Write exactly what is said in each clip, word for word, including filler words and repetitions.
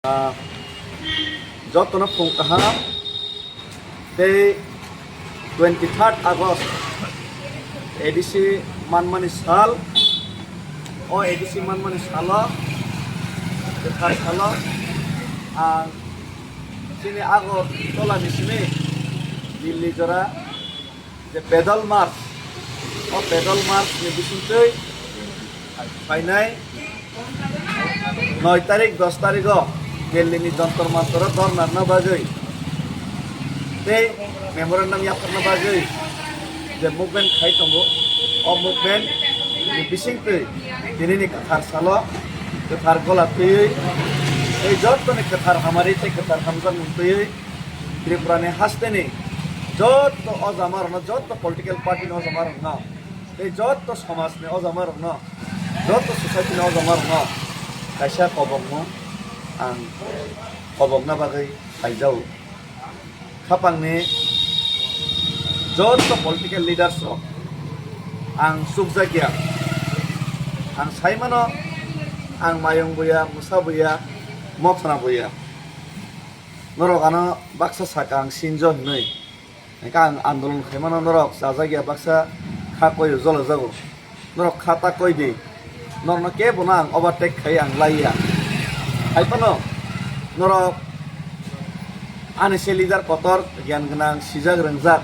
Ah, jotono phung kaham tei twenty third August A D C manmani sal, o A D C manmani salo, kwthar salo ang chini Agartala ni simi Delhi jora je pedal march, o pedal march ni bisingtwi phainai noi tarik, dos tarik o Delhi ni Jantar Mantar o dhorna rwna bagwi tei memorandum yapharna bagwi je movement khai tongo, o movement ni bisingtwi tini ni kwthar salo kwthar gola twiwi tei jottoni kwthar hamari tei kwthar hamjakmung twiwi Tripura ni haste ni jotto o jama rokno, jotto political party ni o jama rokno tei jotto somaj ni o jama rokno, jotto society ni o jama rokno kaisa kobokno ang kobokna bagwi phaijao. Khapangni jotto political leaders rok ang chukjakya, ang saimano ang mayung buya, mwsa buya, mothana buya. Norok ano baksa saka ang sinjo hinwi. Hingke ang andolon khaimano norok chajakya baksa kha koiyo jolajago. Norok kha ta koi di. Norokno kebono ang overtake khai ang laiya. Hai phano norok ani se leader kotor, giyan gwnang, sijak rwngjak,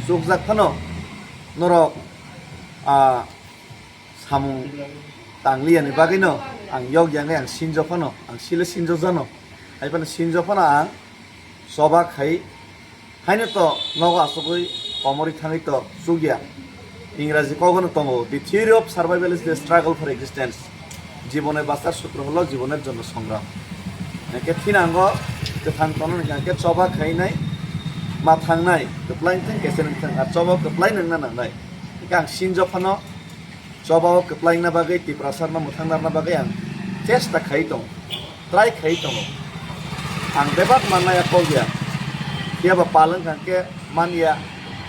chukjak phano norok, ah, samung tangliya ni bagwino ang yok yang ang sinjo phano, ang sile sinjo jano, hai phano sinjo phano ang choba khai, haino to nogo asugwi komorwi thangwi to chukya. Ingraji kogono tongo, "The theory of survival is the struggle for existence." Jibone bachar sutro holo jiboner jonno songram. Hingke thinango kwthang tono hingke choba khainai, ma thangnai, kwplai thang kese nang thang, ar choba kwplai nangna nangnai. Hingke ang sinjo phano chobao kwplaina bagwi, Tiprasarno mwthang narna bagwi ang chesta khai tongo, try khai tongo. Ang bebak mannaya kok ya, phiya ba pal wngkha khe man ya,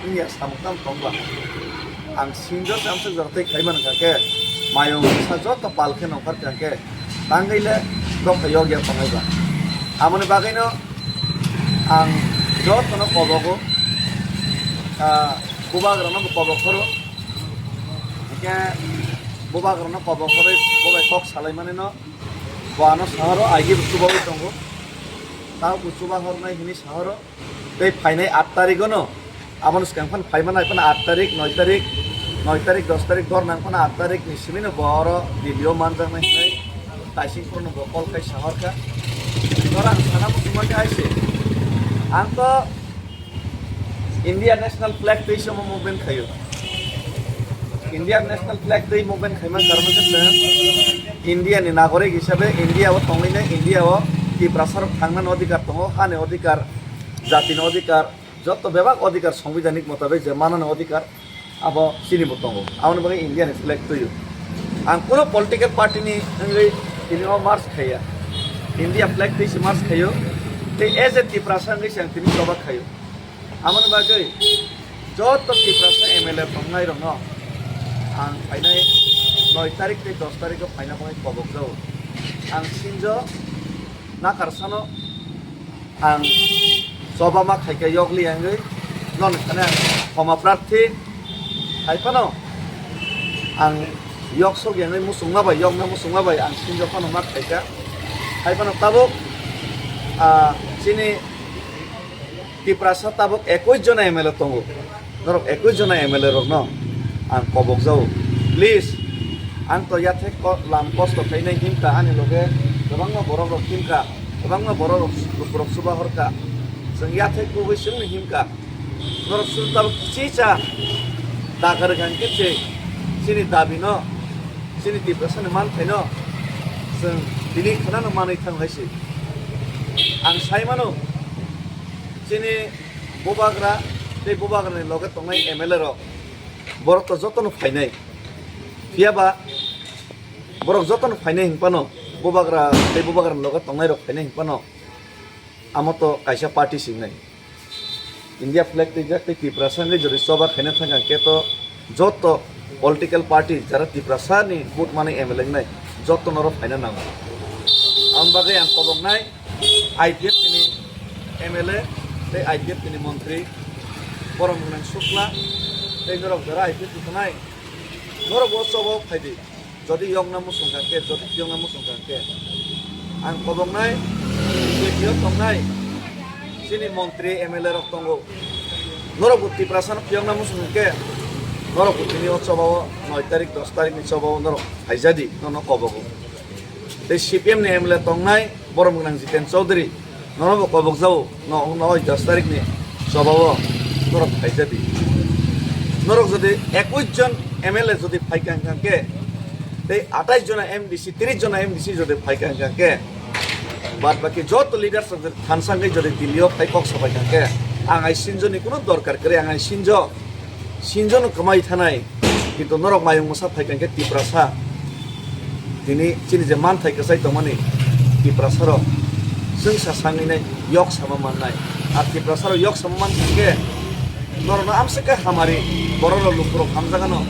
wng ya samung tang tong ba. Ang sinjo samsok jora tei khai man wngkha khe, mayung sa joto pal khe nongkhor kha khe, tangwi le dophai yok ya tongnai ba. Aboni bagwino ang jotono kobogo, ah, bubagrano bo kobok phoro. Hingke bubagrano kobok phorwi bo bai kok salaimanino bo ano sahoro aigi bo chubawi tongo. Tao bo chuba hornai hini sahoro. Tei phainai aat tarigono, abono swkang phano phaimana hai phano aat tarik, noi tarik, noi tarik, dos tarik dor nang phano aat tarik ni simino bo oro Delhi o manjaknai hinwi taising phorono bo call khai sahorkha. Norok ang sana muchungma khe hai se. Ang to India National Flag twi se omo movement khaio. India National Flag twi movement khaima karon khe chwng India ni nagorik hisabe India o tongwi nai, India o Tiprasa rok thangnani odhikar tongo, hani odhikar, jati ni odhikar, joto bebak odhikar, sangbidhanik motabek je manani odhikar, abo chini bo tongo. Aboni bagwi India ni flag twio. Ang kuno political party ni wngwi tini o march khaiya. India flag twi se march khaio. Tei as a Tiprasa wngwi se ang tini choba khaio. Aboni bagwi joto Tiprasa M L A tongnai rokno ang phainai noi tarik tei dos tarik o phaina bagwi kobok jago. Ang sinjo nakarsano ang choba ma khaikha yokli wngwi nono thani ang khoma prarthi hai phano ang yoksok wngwi muchungma bai, yokna muchungma bai ang sinjo phano ma khaikha. Hai phano tabuk, ah, chini Tiprasa tabuk ekwis jona M L A tongo. Norok ekwis jona M L A rokno ang kobok jago. Please, ang to yathek ko-, lam kosto khainai himkha, ani loge kwbangma borok rok himkha, kwbangma borok rok, rok chuba horkha. Chwng yathek kubui chwngno himkha. Norok chwng tabuk kichicha dagar khan khe chini dabi no, chini Tiprasa ni manthaino chwng tini khwnano manwi thang hai se. Ang sai mano, chini bubagra tei bubagrani loge tongnai M L A rok, borok to jotono phainai. Phiya ba borok jotono phainai hwn phano, bubagra tei bubagrani loge tongnai rok phainai hwn phano, amo to kaisa party se wngnai. India flag twijak tei Tiprasa wngwi jodi choba khaina thang khe to joto political party jara Tiprasa ni vote manwi M L A wngnai, joto norok phaina nango. Ang Bagwi ang koboknai I P F T ni M L A tei I P F T ni montri Boromgwnang Sukla tei norok jora I P F T tongnai, norok bo chobo phaidi. Jodi yokna muchung kha khe, jodi yokna muchung kha khe, ang koboknai B J P o tongnai chini montri M L A rok tongo. Norok bo Tiprasa no phiyokna muchung khe, norok bo tini o choba o noi tarik, dos tarik ni choba o norok phaijadi, nono kobogo. Tei C P M ni M L A tongnai Boromgwnang Jiten Chaudhary, nono bo kobok jao, no, no, dos tarik ni choba o norok phaijadi. Norok jodi ekwis jon M L A jodi phaikha khe, tei atais jona M D C, tris jona M D C jodi phaikha khe, bad baki joto leaders rok jodi thansa wngwi jodi Delhi o phai kok sabai kha khe, ang ai sinjo ni kuno dorkar kwrwi, ang ai sinjo, sinjo no kwmai thanai, kintu norok mayung mwsa phaikha khe Tiprasa, tini chini je manthai kwchai tongmani Tiprasa rok chwngsa sangwi nai yok sama mannai, ar Tiprasa rok yok sama mankha khe norokno amswk khe hamari, borok rok lukurok hamjagano.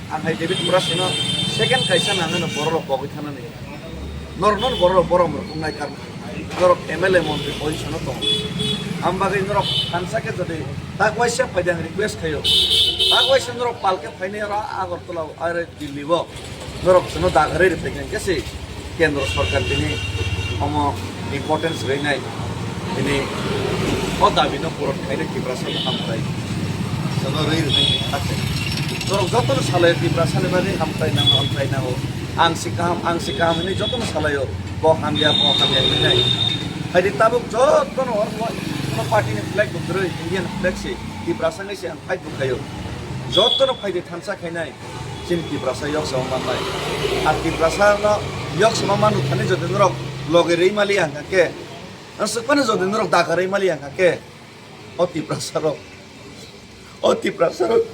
Ang hai David Murasino second kaisa nangano borok rok pogwi thanani. Norok non borok rok borom rok wngnai karma. Norok M L A montri position o tongo. Am bagwi norok thansa khe jodi tak waisa phaidi ang request khaio. Tak waisa norok palke phainai oro Agartala o, are Delhi o. Norok chwngno dagarwi rwphaikha khe se Kendro Sorkar tini omo importance rwnai, tini o dabi no puron khainai Tiprasa no hamkrai. Chwngno rwi rwnai ni kha khe. Norok jotono salai Tiprasa ni bagwi hamkrai nango, hamkrai nango. Ang si kaham, ang si kaham hinwi jotono salaio. Bo hamya, bo hamya hinwi nai. Haidi tabuk jotono oro bo party ni flag bo kwrwi, Indian flag si, Tiprasa ni si ang fight bo khaio. Jotono phaidi thansa khainai. Chini Tiprasa yok sama mannai. Ar Tiprasa no yok sama manu thani jodi norok loge rwi mali ang khe, ang swk phano jodi norok daga rwi mali ang khe, o Tiprasa rok, o Tiprasa rok.